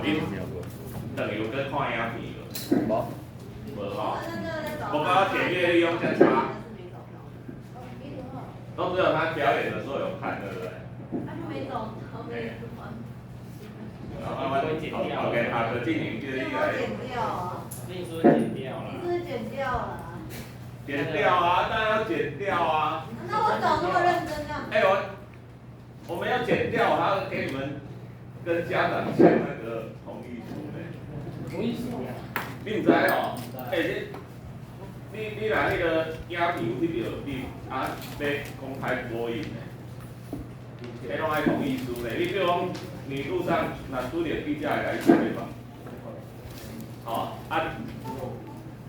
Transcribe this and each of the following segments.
你轉去有閣看影片無？無。無吼。我感覺檢閱率攏遮差，都只有他表演的時候有看，對不對？他就沒找到，沒好，OK，好，可靜你叫你來。剪掉啊！跟你說剪掉了。你是不是剪掉了？剪掉啊，當然要剪掉啊。那我找那麼認真幹嘛？欸，我們要剪掉，我還要給你們跟家長簽那個同意書呢。同意書。你毋知哦？欸，你若彼個影片有翕著你啊，欲公開播映的，彼攏愛同意書呢。你比如講，你路上若拄著記者會來採訪，哦，啊，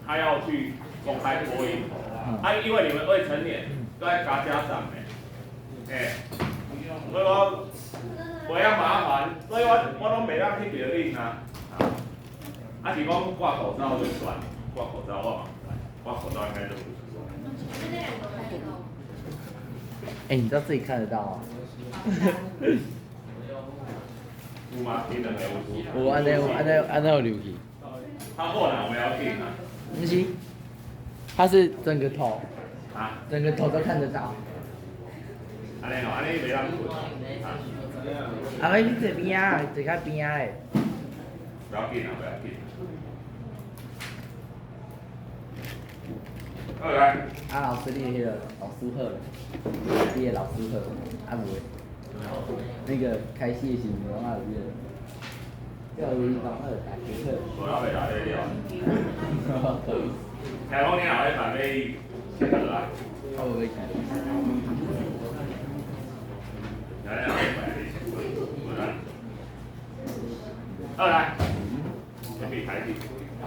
他要去公開播映，啊，因為你們未成年，都愛加家長的，欸，所以我袂曉麻煩，所以我攏袂當翕著恁啊，啊是講掛口罩就算，掛口罩我嘛掛口罩應該就不算。欸，你知道自己看得到啊？有嗎？你兩個有？有按呢，按呢，按呢有入去。他過來我要緊啊。毋是，他是整個頭，啊，整個頭都看得到。按呢哦，按呢袂當睏。啊，你坐邊仔，坐較邊仔的。不要緊啊，不要緊。好來。啊，老師，你的彼個老師好，你的老師好，啊無的，那個開始的時陣，我有彼個，叫伊講好，大家好。無啦，袂來了。聽講你後禮拜欲佚佗啊？我無欲去。來來來，來。好來，準備開始。好，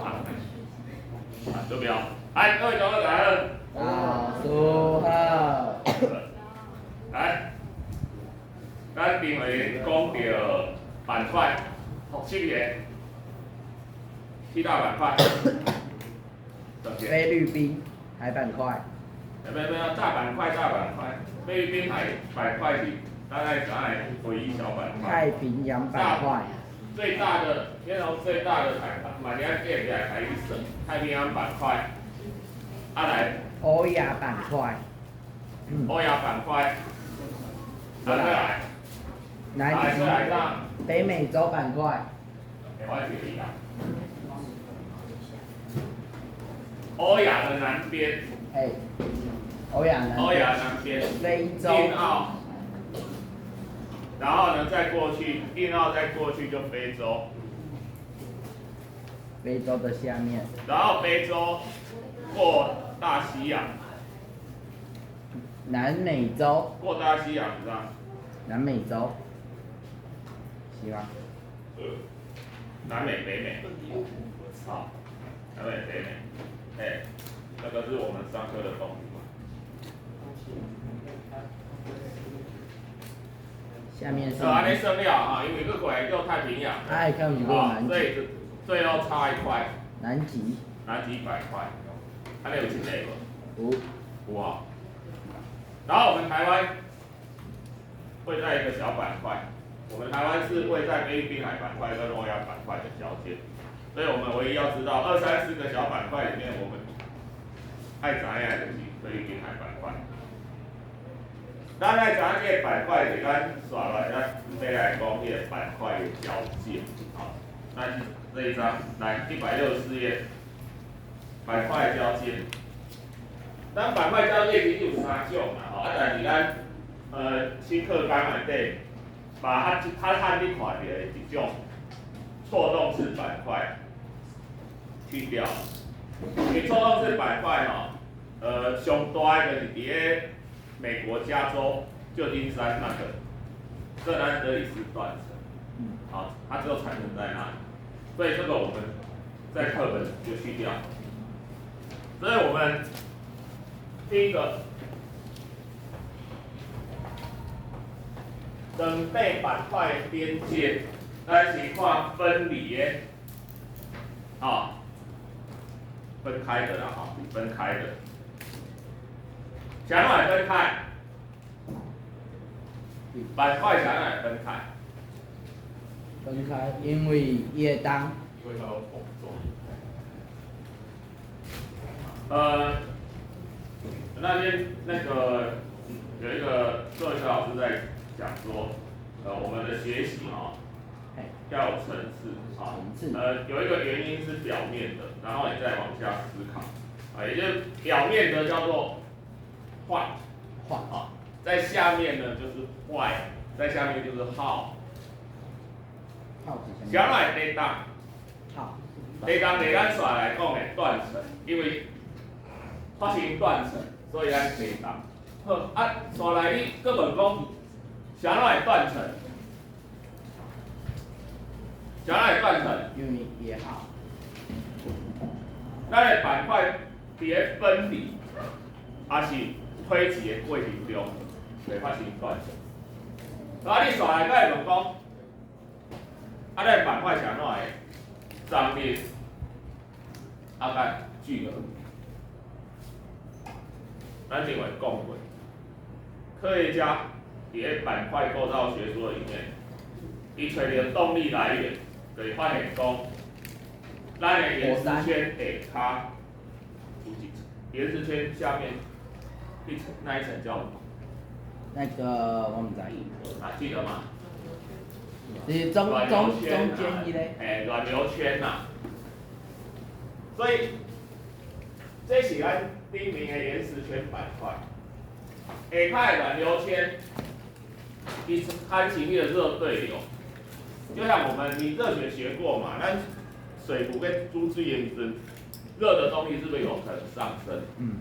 準備好。來，各位同學來了。老師好。來，咱頂回講著板塊，七個，七大板塊。菲律賓海板塊。沒有沒有，大板塊大板塊，菲律賓海板塊是大概在唯一小板塊。太平洋板塊。最大的，天龍最大的板塊，馬尼拉建起來台省太平洋板塊，啊來。歐亞板塊。歐亞板塊。啊再來。南極。北美洲板塊。歐亞的南邊。哎，歐亞南。歐亞南邊。非洲。印澳。然後呢，再過去，印澳再過去就非洲。非洲的下面。然後非洲過大西洋。南美洲。過大西洋，你知道？南美洲。是嗎？南美、北美。好，南美、北美，哎，那個是我們上課的東西。下面是。啊，你算了啊，因為閣過來叫太平洋。哎，看有個南極。所以最後差一塊。南極。南極板塊，按呢有七個無？有。有啊。然後我們台灣會在一個小板塊，我們台灣是位在菲律賓海板塊跟歐亞板塊的交界，所以我們唯一要知道二三四個小板塊裡面，我們愛知影的就是菲律賓海板塊。咱愛知影這個板塊是咱紲落來，咱欲來講彼個板塊的交界。好，咱這一張來164頁，板塊交界。咱板塊交界其實有三種啦，吼，啊，但是咱新課綱內底，把較較罕你看著的一種錯動式板塊去掉。因為錯動式板塊吼，上大的就是佇咧美國加州舊金山那個聖安德里斯斷層，好，它就產生在那裡，所以這個我們在課本就去掉。所以我們第一個，準備板塊邊界，咱是看分離的，啊，分開的啦，哈，分開的，啥物會分開？板塊啥物會分開？分開，因為伊會動。因為它有碰撞。那天那個有一個數學老師在講說，我們的學習啊，要有層次啊，層次。有一個原因是表面的，然後你再往下思考，啊，也就是表面的叫做 what， what 啊，在下面呢就是 why，在下面就是 how。 how 是啥物會地動？ how。地動地咱煞來講會斷層，因為發生斷層，所以咱地動。好，啊，煞來你閣問講，啥物會斷層？啥物會斷層？因為伊會 how。咱的板塊佇咧分離，抑是推擠的過程中，會發生斷層。啊，你煞來閣會問講，啊，咱的板塊是按怎會張裂，啊，佮聚合？咱前面講過，科學家佇咧板塊構造學說裡面，伊揣著動力來源，就是發現講，咱的岩石圈下跤有一層，岩石圈下面一層，那一層叫什麼？那個我毋知。啊，記得嗎？是中中中間彼个。欸，軟流圈呐。所以，這是咱頂面的岩石圈板塊，下跤的軟流圈，伊產生彼個熱對流，就像我們你熱學學過嘛，咱水壺跟煮水的時陣，熱的東西是不是有可能上升？嗯。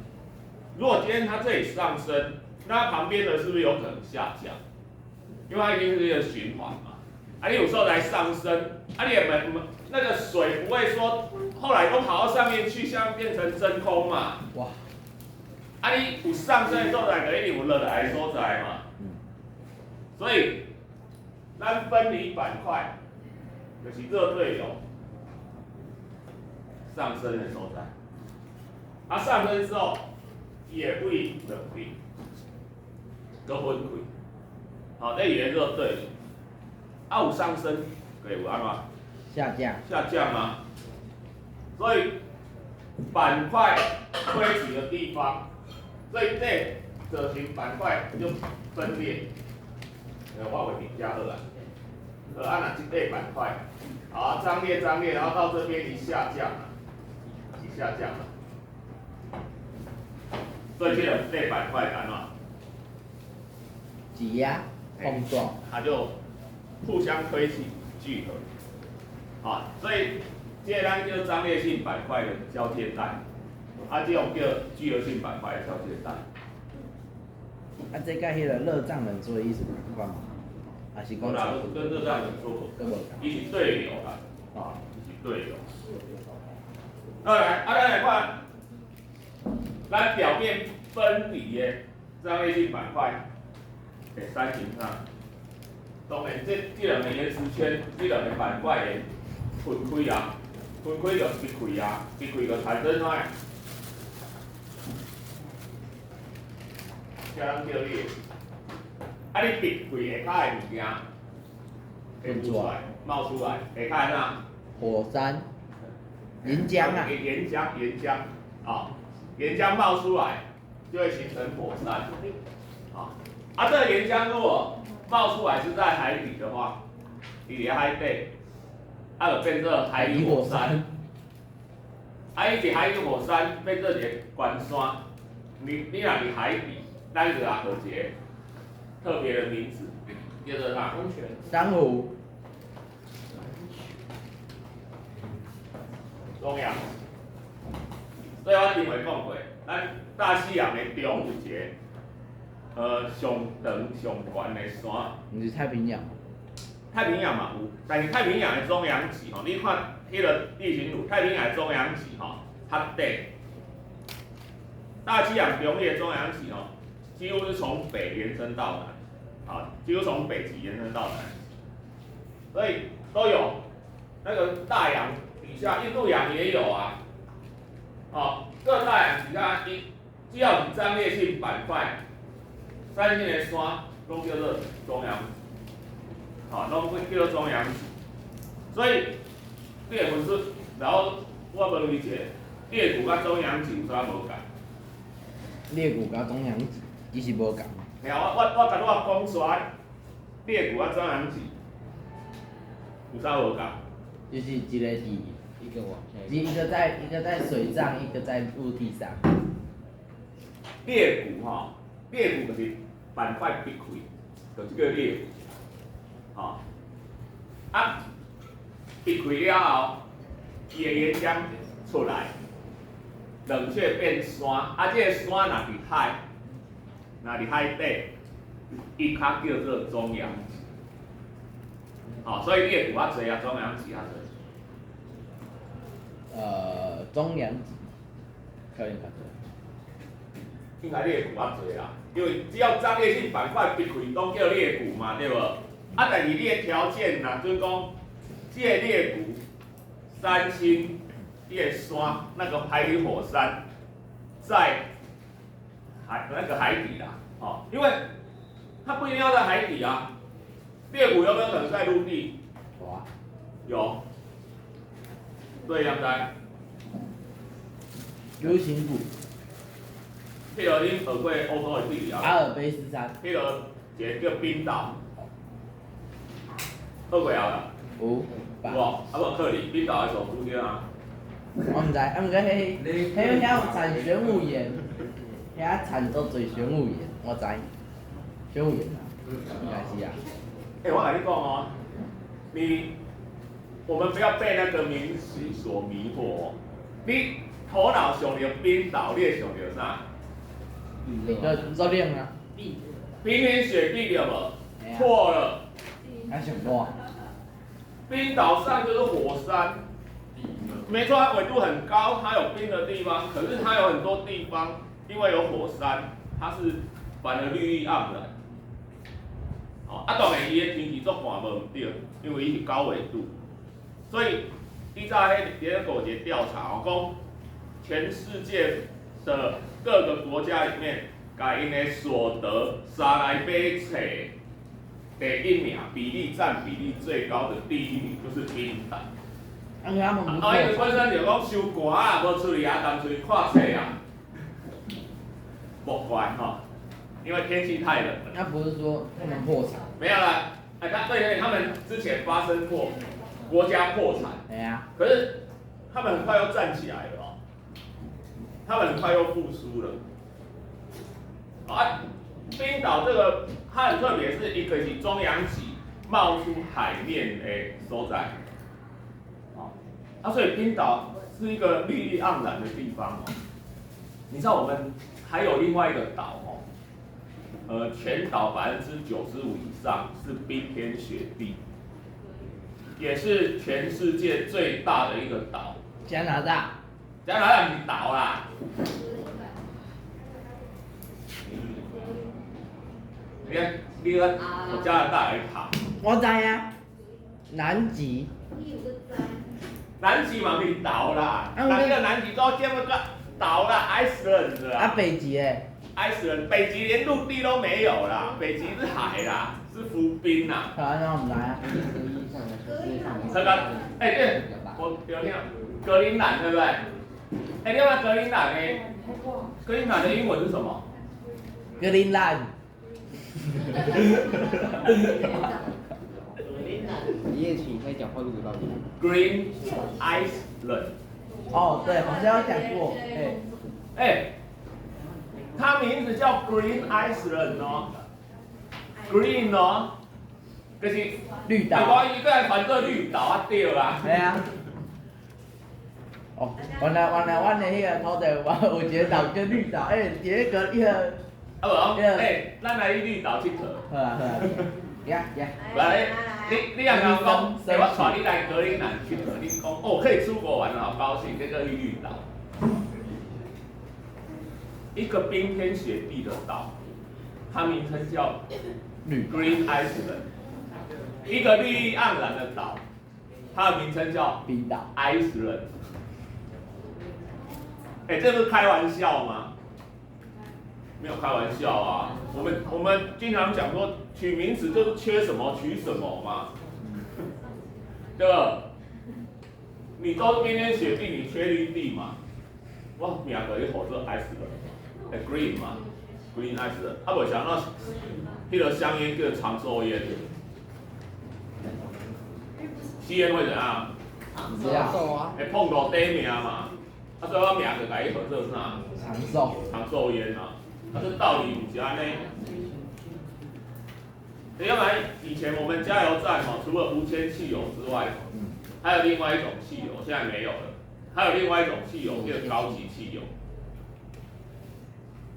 如果今天它這裡上升，那旁邊的是不是有可能下降？因為它一定是一個循環嘛。啊，你有時候來上升，啊，你也沒那個水不會說後來都跑到上面去，下面變成真空嘛。哇！啊，你有上升的所在，就一定有落來的所在嘛。所以，咱分離板塊就是熱對流上升的所在。啊，上升之後，伊會變兩邊，閣分開。好，這是熱對流。啊，有上升，就會有按怎？下降。下降啊。所以板塊推擠的地方，所以這造成板塊就分裂。我畫比較好啊。啊，若這塊板塊，好，張裂張裂，然後到這邊一下降啊，一下降啊。所以這兩塊板塊按怎？擠壓碰撞，它就互相推擠聚合。啊，所以這個咱叫張裂性板塊的交界帶，啊，這種叫聚合性板塊的交界帶。啊，這佮彼個熱脹冷縮的意思有關無？還是講？無啦，跟熱脹冷縮，伊是對流啦，啊，伊是對流。再來，啊，咱來看，咱表面分離的張裂性板塊會產生啥？當然，這兩個岩石圈，這兩個板塊會分開啊，分開就裂開啊，裂開就產生啥？這攏叫你，啊，你裂開下跤的物件會出來，冒出來，下跤哪？火山，岩漿啊。岩漿，岩漿，啊，岩漿冒出來就會形成火山，啊，啊，這個岩漿如果冒出來是在海底的話，佇海底，啊，就變做海底火山。啊，伊佇海底火山變做一個懸山，你若佇海底，咱就也號一個特別的名字，叫做啥？珊瑚。中洋。所以我頂回講過，咱大西洋的中有一個，上長上懸的山。毋是太平洋。太平洋嘛有，但是太平洋的中央脊吼，你看彼個地形圖，太平洋的中央脊吼較短。大西洋中的中央脊吼，幾乎是從北延伸到南，啊，幾乎從北極延伸到南，所以都有那個大洋底下，印度洋也有啊，哦，各大洋底下，伊只要是張裂性板塊，產生的山，攏叫做中央，好，攏叫做中央脊。所以你會分出，然後我問你一下，裂谷佮中洋脊有啥無仝？裂谷佮中洋脊其實無仝。嘿啊，我共我講出來，裂谷佮中洋脊有啥無仝？就是一個是一個往下，一個在水上，一個在陸地上。裂谷吼，裂谷就是板塊劈開，就這個裂谷，吼。啊，劈開了後，伊的岩漿出來，冷卻變山，啊，這個山若佇海，若佇海底，伊較叫做中洋脊。吼，所以裂谷較濟啊，中洋脊較濟。中洋脊可能較濟。應該裂谷較濟啦，因為只要張裂性板塊劈開，攏叫裂谷嘛，對無？啊，但是你的條件若準講，這個裂谷三星，這個山，那個海底火山，在海那個海底啦，哦，因為它不一定要在海底啊，裂谷有沒有可能在陸地？有啊。有。對，楊仔。 U 型谷。譬如恁學過歐洲的地理啊？阿爾卑斯山。譬如一個叫冰島，學過啊？有。有無？啊無克里，冰島的首都叫啥？我毋知，啊毋過彼彼遐有產玄武岩，遐產足濟玄武岩，我知。玄武岩啊，應該是啊。欸，我共你講哦，我們不要被那個名詞所迷惑哦。你頭腦想著冰島，你會想著啥？就熱冷啊。冰天雪地對無？錯了。還想我？冰島上就是火山，沒錯，它緯度很高，它有冰的地方，可是它有很多地方，因為有火山，它是反而綠意盎然。哦，啊，當然伊的天氣足寒無毋對，因為伊是高緯度，所以以早彼佇咧做一個調查哦，講全世界的各個國家裡面，共𪜶的所得三來買冊第一名，比例佔比例最高的第一名就是冰島。啊，他們啊，因為本身就講傷寒啊，無出去啊，乾脆看冊啊，莫怪吼，因為天氣太冷了。那不是說他們破產？沒有啦，哎，他對對，他們之前發生過國家破產。對啊。可是他們很快又站起來了哦，他們很快又復甦了。啊，冰島這個它很特別，是一個是中洋脊冒出海面的所在。啊，所以冰島是一個綠意盎然的地方哦。你知道我們還有另外一個島哦，全島95%以上是冰天雪地，也是全世界最大的一個島。加拿大。加拿大毋是島啦。你看，你看，我加拿大來跑。我知啊，南極。南極嘛是島啦，那個南極洲這麼個島啦，Iceland 啦。啊，北極欸。 Iceland，北極連陸地都沒有啦，北極是海啦，是浮冰啦。好，那我們來啊。這個，哎對，我有聽，格陵蘭對不對？哎，另外格陵蘭呢？格陵蘭的英文是什麼？格陵蘭。一夜情在講話錄得到底。 Green Iceland。哦，對，好像有講過，哎。哎，它名字叫 Green Iceland 哦，Green 哦，就是綠島。我伊個來傳做綠島啊，對啦。對啊。哦，原來，阮的彼個土地有一個島叫綠島，哎，一個彼個。啊無，哎，咱來去綠島𨑨迌。好啊好啊，呀呀。來，你若講講，欸，我帶你來格陵蘭𨑨迌，你講哦可以出國玩了，好高興，結果去綠島，一個冰天雪地的島，它名稱叫 Green Iceland，一個綠意盎然的島，它的名稱叫冰島 Iceland。欸，這是開玩笑嗎？沒有開玩笑啊，我們經常講說取名詞就是缺什麼取什麼嘛，對吧？你都冰天雪地，你缺绿地嘛？我名就去号做 Iceland，green 嘛，green Iceland。啊，無想到，彼个香煙叫長壽煙，吸煙會怎樣？這樣。啊。會碰到短命嘛？啊，所以我名就共伊號做啥？長壽。長壽煙啊！啊，這道理毋是按呢。因為以前我們加油站哦，除了無鉛汽油之外，還有另外一種汽油，現在沒有了。還有另外一種汽油叫高級汽油。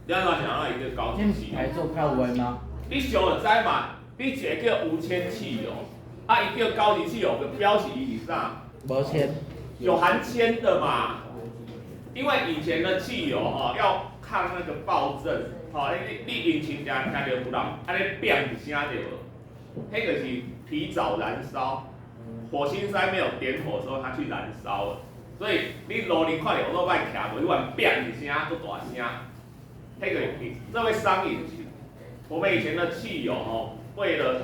你按怎想到伊叫高級汽油？來做較有的嗎？你想就知嘛，你一个叫無鉛汽油，啊，伊叫高級汽油，就表示伊是啥？無鉛。有含鉛的嘛？因為以前的汽油哦，要抗那個爆震，吼，你引擎定聽著有人按呢變一聲對無？彼個是提早燃燒，火星塞沒有點火的時候，它去燃燒了，所以你路裡看著歐多擺徛無，彼款變一聲，足大聲，彼個這會傷引擎。我們以前的汽油哦，為了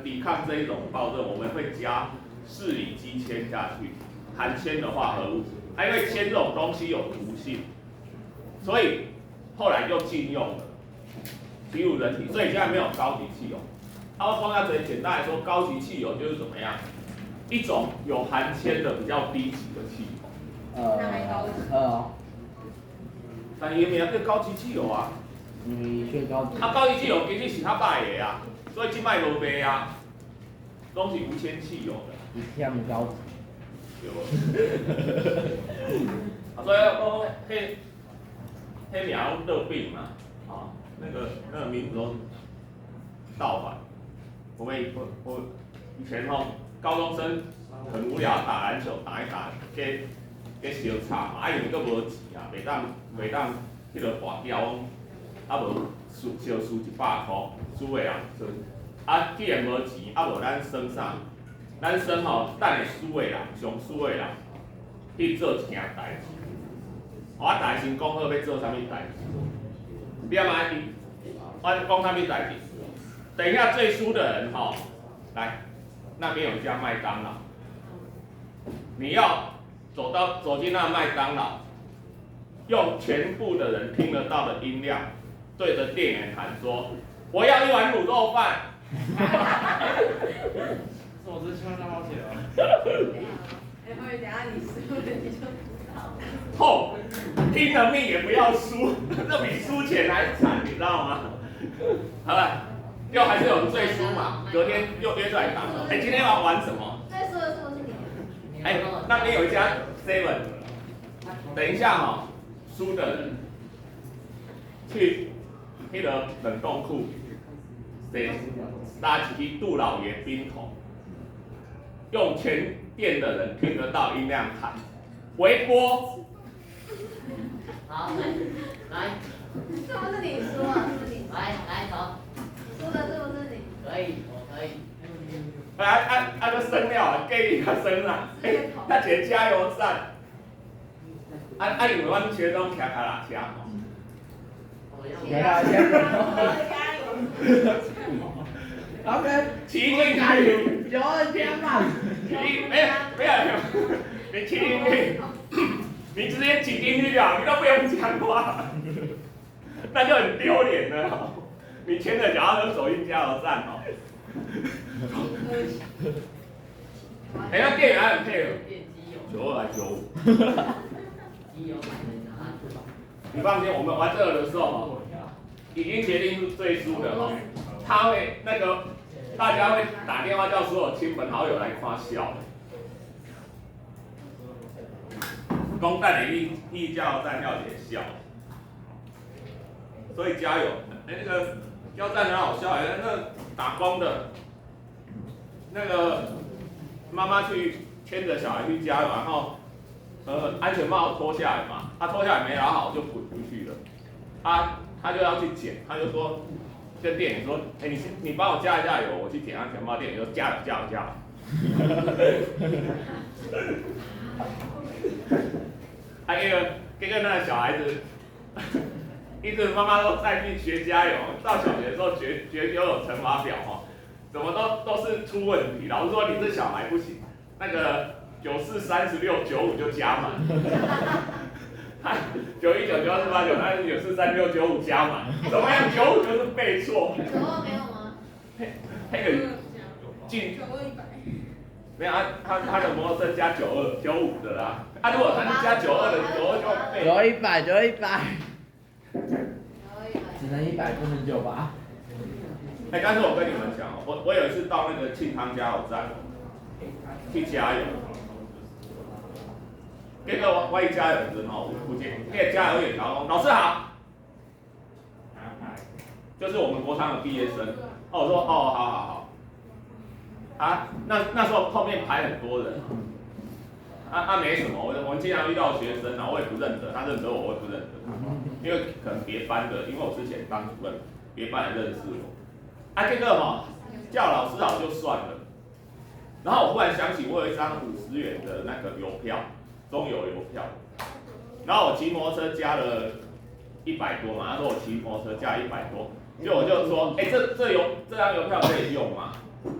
抵抗這一種爆震，我們會加四乙基鉛下去，含鉛的化合物。啊，因為鉛這種東西有毒性，所以後來就禁用了，進入人體，所以現在沒有高級汽油。啊，我講較濟，簡單來說，高級汽油就是怎麼樣？一種有含鉛的比較低級的汽油。但伊名叫高級汽油啊。嗯，最高級。啊，高級汽油其實是較歹的啊，所以這擺無賣啊，攏是無鉛汽油的。一忝高級。對無？啊，所以我講，彼彼名攏倒變嘛，啊，那個名字攏倒反。我以前吼，高中生很無聊，打籃球打一打，給相插嘛，啊因為閣無錢啊，袂當彼个跋筊，啊無輸少輸100箍，輸的人輸。啊，既然無錢，啊無咱耍啥？咱耍吼，等下輸的人，上輸的人去做一件代志。我大家先講好欲做啥物代誌。你阿媽伊，我講啥物代誌？等一下最輸的人吼，來，那邊有一家麥當勞，你要走進那麥當勞，用全部的人聽得到的音量，對着店員喊說：“我要一碗滷肉飯。”我是青蛙大冒險哦。哎，會等下你輸了你就知道。痛，拼了命也不要輸，這比輸錢還慘，你知道嗎？好了，又還是有最輸嘛，隔天又約出來打。哎，今天要玩什麼？最輸的是不是你？哎，那邊有一家 Seven，等一下哈，輸的人去彼个冷凍庫，拿一支杜老爺冰桶，用全店的人聽得到音量喊微波。好，來來。是不是你輸啊？是不是你？來來走。輸的是不是你？可以，我可以。啊啊啊！就生了，給伊較生啦。欸，他一个加油站。啊啊！因為阮學長騎腳踏車吼。加油！加油！ OK，騎進去。九二千嘛。騎沒有沒有，你騎進去，你直接擠進去就好，你都不用講話，那就很丟臉了。你牽著腳踏車走進加油站哦。哎，那店員還很配合。92還95。你放心，我們玩這個的時候，已經決定是最輸的哦。他會那個，大家會打電話叫所有親朋好友來看笑。講等下你去加油站要一個笑，所以加油！哎，那個加油站很好笑，哎，那打工的，那個媽媽去牽着小孩去加油，然後安全帽脫下來嘛，他脫下來沒拿好就滾出去了，他就要去撿，他就說跟店員說，哎，你幫我加一下油，我去撿安全帽。店員說加了加了加了。還有結果那個小孩子，一直媽媽都帶去學加油，到小學的時候學學游泳乘法表哦，怎麼都是出問題。老師說你這小孩不行，那個943695就加滿。919924893 943695加滿，怎麼樣？95就是背錯。92沒有嗎？那個進92 100。沒有啊，他的摩托車加9295的啦。啊，如果他是加92的，92就背。92 100，92 100。只能100，不能98。哎，但是我跟你們講哦，我有一次到那個慶康加油站去加油，結果我一加油時吼，有一個那個加油員講，老師好，就是我們國昌的畢業生。哦，我說哦，好好好。啊，那時候後面排很多人，啊沒什麼，我們經常遇到學生啊，我也不認得，他認得我，我也不認得他，因為可能別班的，因為我之前當主任，別班也認識我。啊，這個吼叫老師好就算了，然後我忽然想起我有一張50元的那個郵票，中油郵票，然後我騎摩托車加了100多嘛，他說我騎摩托車加100多，就我就說，欸，這張郵票可以用嗎？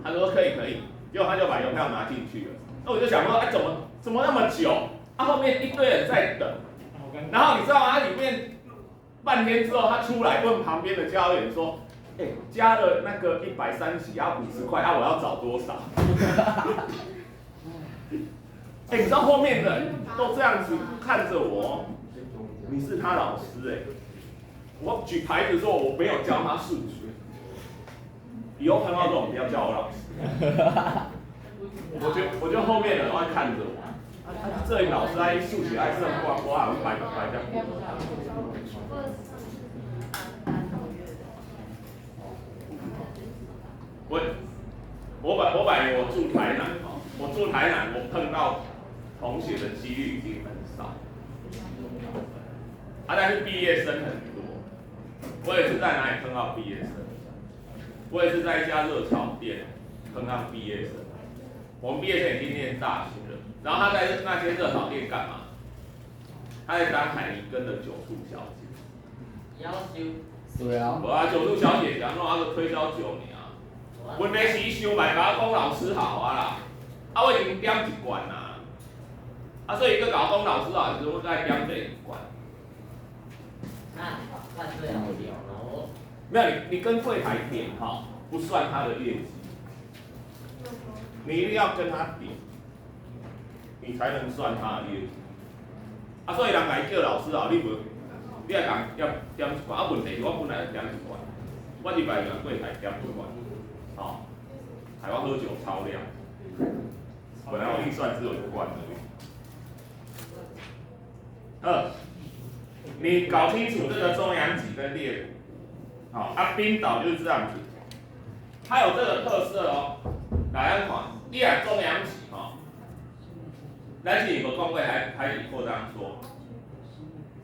他說可以可以，結果他就把郵票拿進去了。那我就想說，哎，怎麼那麼久？啊，後面一堆人在等，然後你知道嗎？他裡面半天之後，他出來問旁邊的加油員說。欸，加了那個130要50塊啊！我要找多少？欸，你知道後面的人都這樣子看着我，你是他老師欸。我舉牌子說我沒有教他數學，以後碰到這種不要叫我老師。我覺得後面的人會看着我，啊，這裡老師愛數學愛算卦，我還白白這樣。我本來我住台南哦，我住台南，我碰到同學的幾率已經很少，啊，但是畢業生很多。我也是在哪裡碰到畢業生？我也是在一家熱炒店碰到畢業生。我們畢業生已經念大學了，然後他在那間熱炒店幹嘛？他在當海尼根的酒促小姐。夭壽。對啊。無啊，酒促小姐是按怎？她就推銷酒爾。問題是伊想辦法講老師好啊啦，啊我已經點一罐啊，啊所以伊閣共我講老師好的時陣，我閣愛點第二罐。那犯罪好了哦。沒有，你跟櫃檯點哈，不算他的業績，你一定要跟他點，你才能算他的業績。啊，所以人共伊叫老師好，你無，你愛共點一罐，啊問題是我本來就點一罐，我入來共櫃檯點一罐。好，台灣喝酒超量，本來我預算只有1罐而已。二，你搞清楚這個中央脊跟裂谷，好啊，冰島就是這樣子，它有這個特色哦。來，咱看，你若中央脊吼，咱是無講過海底擴張說，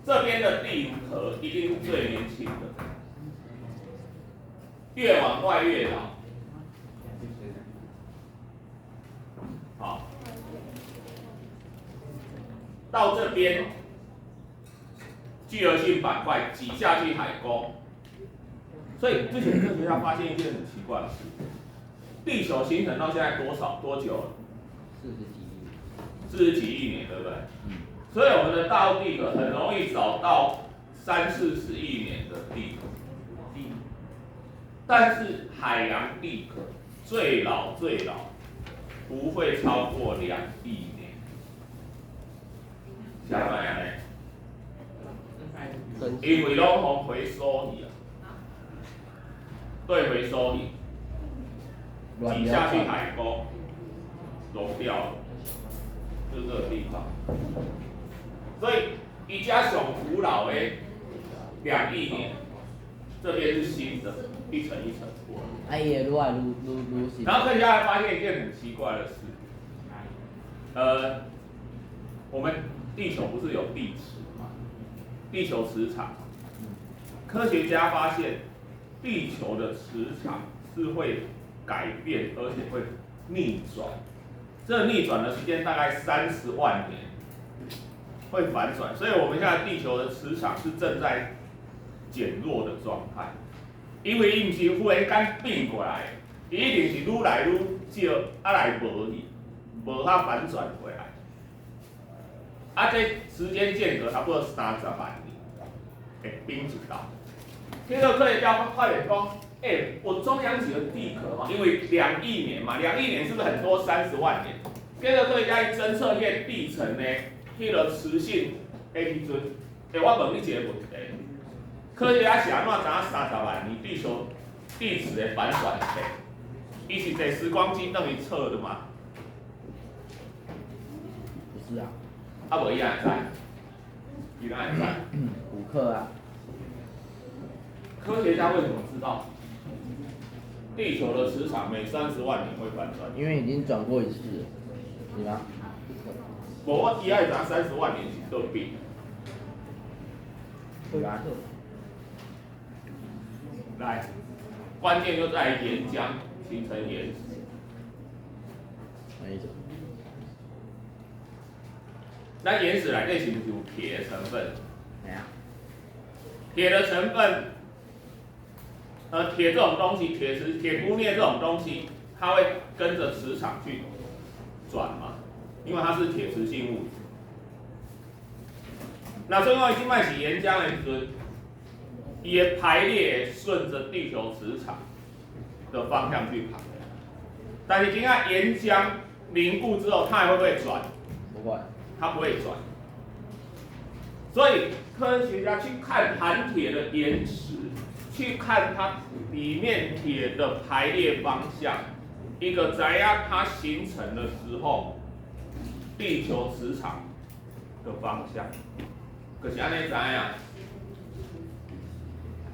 這邊的地殼一定是最年輕的，越往外越老。好，到這邊，聚合性板塊擠下去海溝，所以之前科學家發現一件很奇怪的事：地球形成到現在多久了？ 40幾億。40幾億年，對不對？嗯。所以我們的大陸地殼很容易找到30、40億年的地殼，但是海洋地殼最老最老。不會超過2億年，啥物安呢？因為攏予回收去啊，對，回收去，擠下去海溝，溶掉了，就是這個地方。所以，伊遮上古老的2億年，這邊是新的，一層一層過來。哎呀，愈來愈新。然後科學家還發現一件很奇怪的事，我們地球不是有地磁嗎？地球磁場，科學家發現地球的磁場是會改變，而且會逆轉。這逆轉的時間大概30萬年，會反轉。所以我們現在地球的磁場是正在減弱的狀態。因為伊毋是忽然間變過來，伊一定是愈來愈少，啊來無去。無法反轉回來。啊，這時間間隔差不多30萬年，會變一道。這個科學家發現講，欸，我中央型的地殼嘛，因為2億年嘛，兩億年是不是很多三十萬年？這個科學家去偵測彼個地層呢，彼個磁性的時陣，欸，我問你一個問題：科學家是按怎知影三十萬年地球地磁的反轉的？伊是坐時光機轉去測的嗎？不是啊。啊無伊哪會知？伊哪會知？補課啊。科學家為什麼知道地球的磁場每三十萬年會反轉？因為已經轉過一次了，是嗎？無，我伊愛知三十萬年是倒變。對啊。來，關鍵就在於岩漿形成岩石。什麼意思？那岩石內底是毋是有鐵的成分？沒啊。鐵的成分，鐵這種東西，鐵磁、鐵鈷鎳這種東西，它會跟着磁場去轉嘛，因為它是鐵磁性物質。那最後這擺是岩漿的時陣，伊的排列順着地球磁場的方向去排。但是今仔岩漿凝固之後，它還會不會轉？不會。它不會轉。所以科學家去看含鐵的岩石，去看它裡面鐵的排列方向，一個知影它形成的時候，地球磁場的方向，就是按呢知影。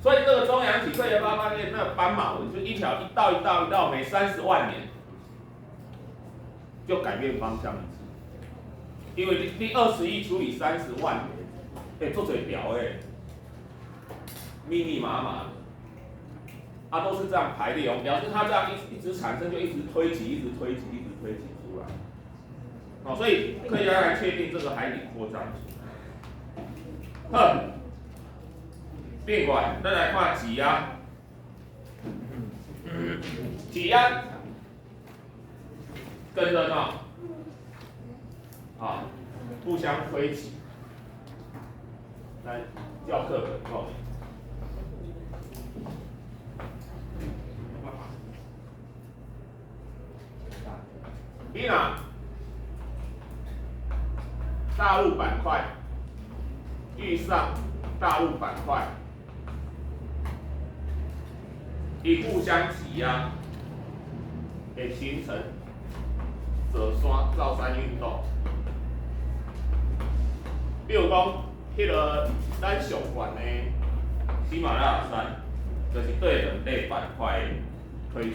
所以這個中央脊科學家發現那個斑馬紋就一條一道一道一道，每三十萬年就改變方向一次。因為你21除以30萬年，欸，足濟條的，密密麻麻的，啊，都是這樣排列哦，表示它這樣一直產生，就一直推擠，一直推擠，一直推擠出來。哦，所以科學家來確定這個海底擴張。好，另外，咱來看擠壓，擠壓跟着呢，啊，互相推擠。來，教課本講。你若大陸板塊遇上大陸板塊，伊互相擠壓，會形成造山造山運動。比如講，彼個咱上懸的喜馬拉雅山，就是對兩塊板塊推擠。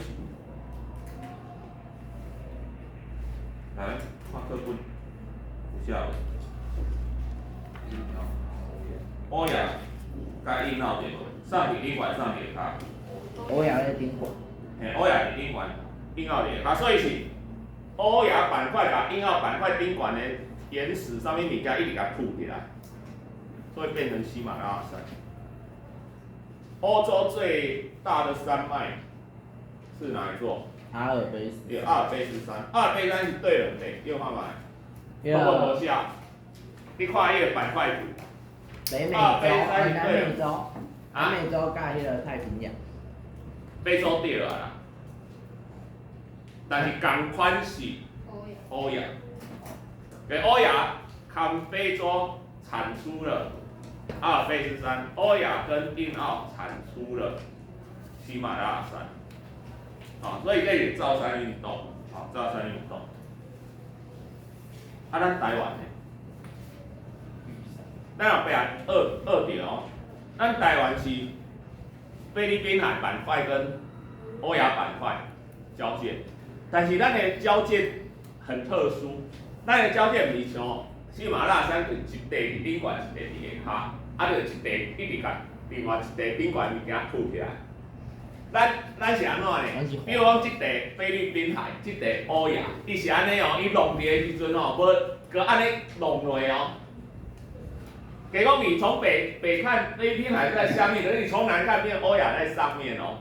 來，看課本，有寫無？歐亞佮印澳對無？上佇頂懸，上佇下跤。歐亞咧頂懸。嘿，歐亞佇頂懸，印澳佇下跤，所以是歐亞板塊共印澳板塊頂懸的岩石上面物件一直共凸起來，所以變成喜馬拉雅山。歐洲最大的山脈是哪一座？阿爾卑斯。對，阿爾卑斯山。阿爾卑斯山是對兩塊，你有看覓？我無寫，你看彼個板塊圖。北美洲、南美洲、南美洲佮彼個太平洋。非洲對了啦，但是仝款是歐亞，給歐亞含非洲產出了阿爾卑斯山，歐亞跟印澳產出了喜馬拉雅山，好，所以這是造山運動，好，造山運動。啊，咱台灣呢？咱後壁學著哦，咱台灣是菲律賓海板塊跟歐亞板塊交界，但是咱的交界很特殊，咱的交界毋是像喜馬拉雅山，就一塊佇頂懸，一塊佇下跤，啊，就一塊一直共另外一塊頂懸物件凸起來。咱是按怎呢？比如講，這塊菲律賓海，這塊歐亞，伊是按呢哦，伊弄佇的時陣吼，無閣按呢弄落哦。假講你從北看菲律賓海在下面，可是你從南看變歐亞在上面哦。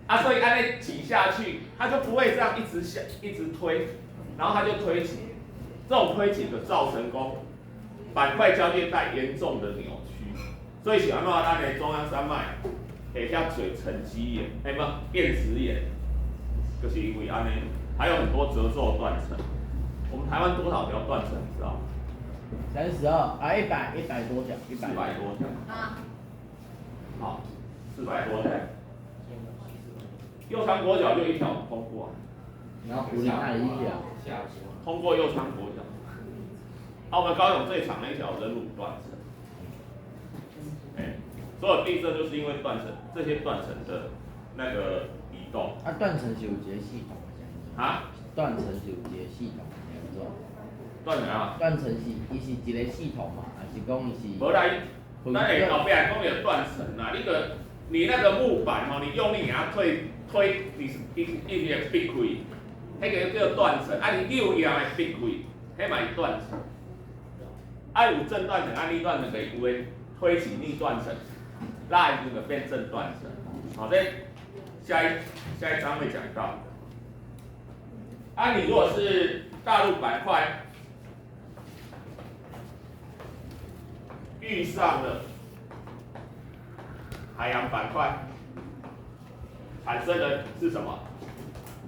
啊，所以按呢擠下去，它就不會這樣一直下一直推，然后它就推挤，这种推挤的造成讲板块交界带严重的扭曲，所以是按怎咱的中央山脉会遐济沉积岩，欸无变质岩，就是因为按呢，还有很多褶皱断层。我们台湾多少条断层，你知道吗？ 32啊，一百多条，一四百百多条。啊，好，400多条。右昌国小就一条通过啊，然后湖里那里一条，通过右昌国小。啊，我们高雄最长的一条仁鲁断层。哎，所有地震就是因为断层，这些断层的那个移动。啊，断层是有一个系统的，啊？断层是有一个系统的，安怎？断层啊？断层是伊是一个系统嘛，还是讲伊是？无啦，咱会后壁会讲著断层啦，你那个木板吼，你用力给它推推，你是伊伊会逼开，彼个叫断层，啊你扭伊也会逼开，彼嘛是断层。啊有正断层，啊逆断层，就是有的推起逆断层，拉的时阵就变正断层。好，这下一章会讲到。啊，你如果是大陆板块遇上了海洋板块，产生的是什么？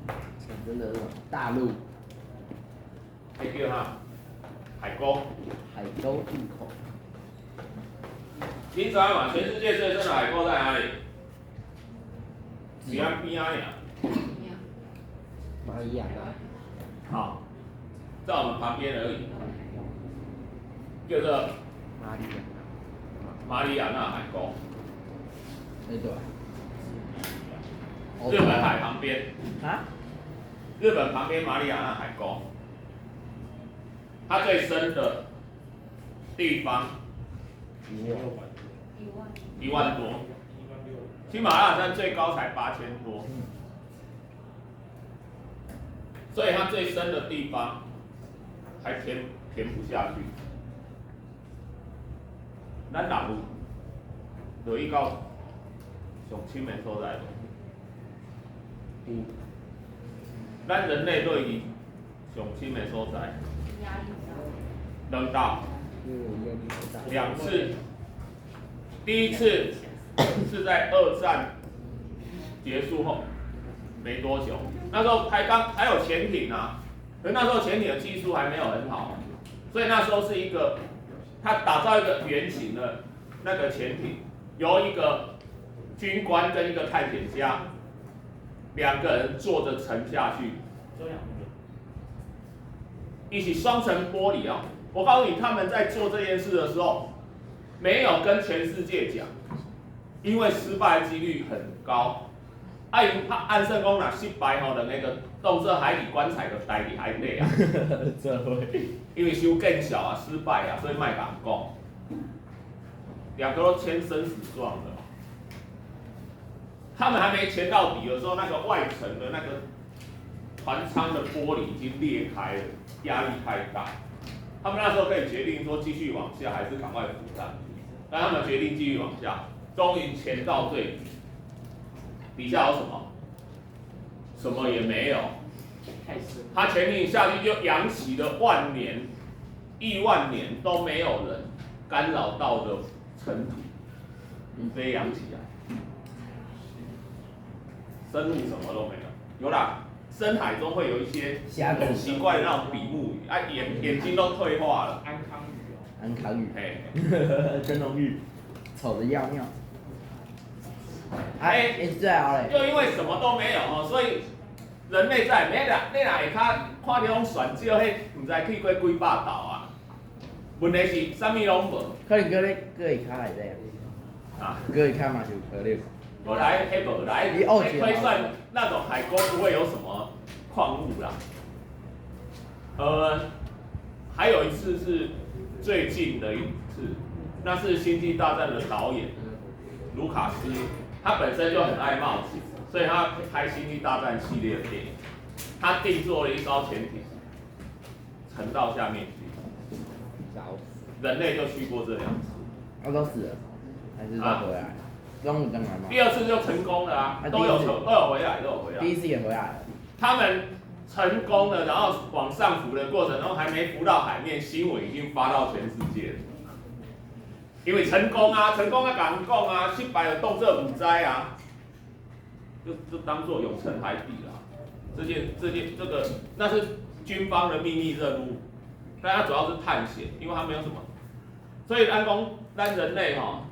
产生的是什么？大陆彼叫啥？海沟。海沟入口。你知嘛？全世界最深的海沟在哪里？伫咱边仔尔。马里亚纳。好，在我们旁边而已。叫做马里亚纳。马里亚纳海沟。对对。日本海旁边。啊？日本旁边马里亚纳海沟，它最深的地方1万多，喜马拉雅山最高才8000多，所以它最深的地方还填不下去。咱人有落去到上深的所在无？有。咱人类对于上深的所在，两道，两次。第一次是在二战结束后没多久，那时候才刚还有潜艇啊，可那时候潜艇的技术还没有很好，所以那时候是一个，他打造一个圆形的那个潜艇，由一个军官跟一个探险家两个人坐着沉下去，一起双层玻璃啊！我告诉你，他们在做这件事的时候，没有跟全世界讲，因为失败几率很高。啊，𪜶拍按算讲，若失败吼，两个就当做海底棺材就待伫海底啊。这会。因为伤见笑啊，失败啊，所以莫共讲。两个都签生死状的。他们还没潜到底的时候，那个外层的那个船舱的玻璃已经裂开了，压力太大。他们那时候可以决定说继续往下，还是赶快浮上去。但他们决定继续往下，终于潜到最底。底下有什么？什么也没有。他潜进下去就扬起了万年、亿万年都没有人干扰到的尘土，飞扬起来。生物什么都没有，有啦，深海中会有一些很奇怪的那种比目鱼，啊眼睛都退化了。安康鱼哦。安康鱼。嘿。真龙鱼，丑的要命。哎，最后嘞。就因为什么都没有哦，所以人类在你若你若下跤看著讲船只彼，毋知去过几百道啊。问题是啥物拢无。可能阁咧阁下跤内底啊。阁下跤嘛是有可能。无来，彼无来，推算那种海沟不会有什么矿物啦。还有一次是最近的一次，那是《星际大战》的导演卢卡斯，他本身就很爱冒险，所以他拍《星际大战》系列的电影，他定做了一艘潜艇，沉到下面去，人类就去过这两次。啊，都死了，还是都回来？第二次就成功了啊，都有回来，都有回来。第一次也回来了。他们成功了，然后往上浮的过程中还沒浮到海面，新聞已經發到全世界了。因為成功啊，成功啊，共人講啊，失敗就當做毋知啊，就當做永沉海底啦。這件這件這個那是軍方的秘密任務，但它主要是探險，因為它沒有什麼。所以咱講咱人類吼，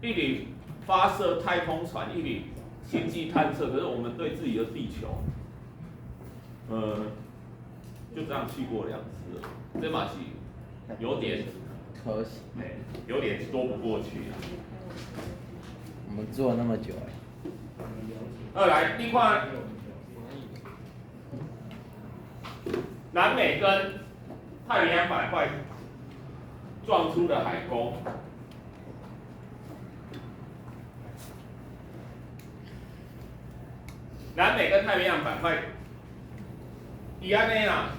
一直發射太空船，一直星際探測，可是我們對自己的地球，就這樣去過兩次了，這嘛是有點可惜，欸，有點說不過去啊。我們做了那麼久欸。二來，你看，南美跟太平洋板塊撞出的海溝，南美跟太平洋板塊，伊按呢啦，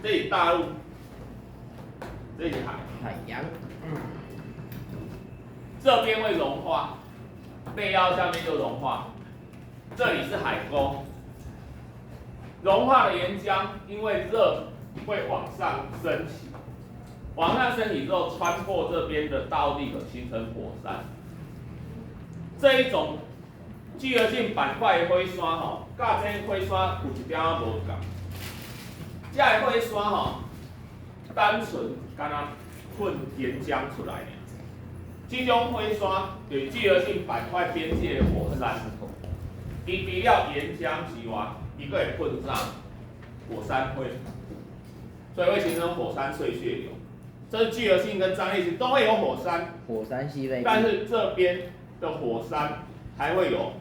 這是大陸，這是海，海洋，這邊會融化，背腰下面就融化，這裡是海溝，融化的岩漿因為熱會往上升起，往上升起之後穿破這邊的大陸地殼，形成火山。這一種聚合性板塊的火山吼，佮這火山有一點仔無仝。這个火山吼，單純敢若噴岩漿出來爾。這種火山就是聚合性板塊邊界的火山，伊除了岩漿之外，伊閣會噴啥？火山灰，所以會形成火山碎屑流。這是聚合性跟張裂性都會有火山，火山西非，但是這邊的火山還會有，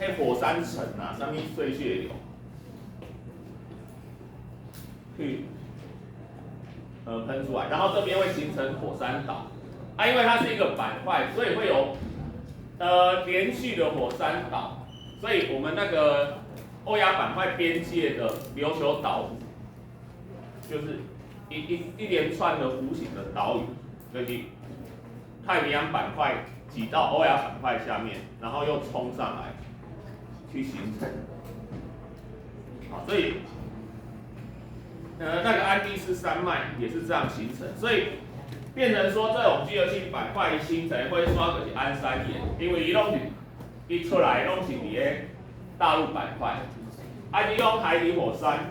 那火山層啊，上面碎屑流，去噴出來，然後這邊會形成火山島，啊，因為它是一個板塊，所以會有連續的火山島，所以我們那個歐亞板塊邊界的琉球島，就是一連串的弧形的島嶼，就是太平洋板塊擠到歐亞板塊下面，然後又衝上來去形成。好，所以那個安第斯山脈也是這樣形成，所以變成說這種聚合性板塊形成火山就是安山岩，因為伊攏是伊出來攏是佇咧大陸板塊，啊，這種海底火山，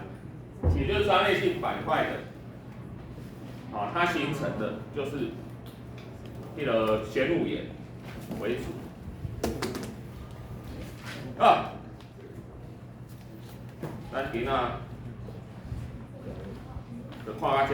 也就是張裂性板塊的，啊，它形成的就是那個玄武岩為主。啊，咱今仔就看到這。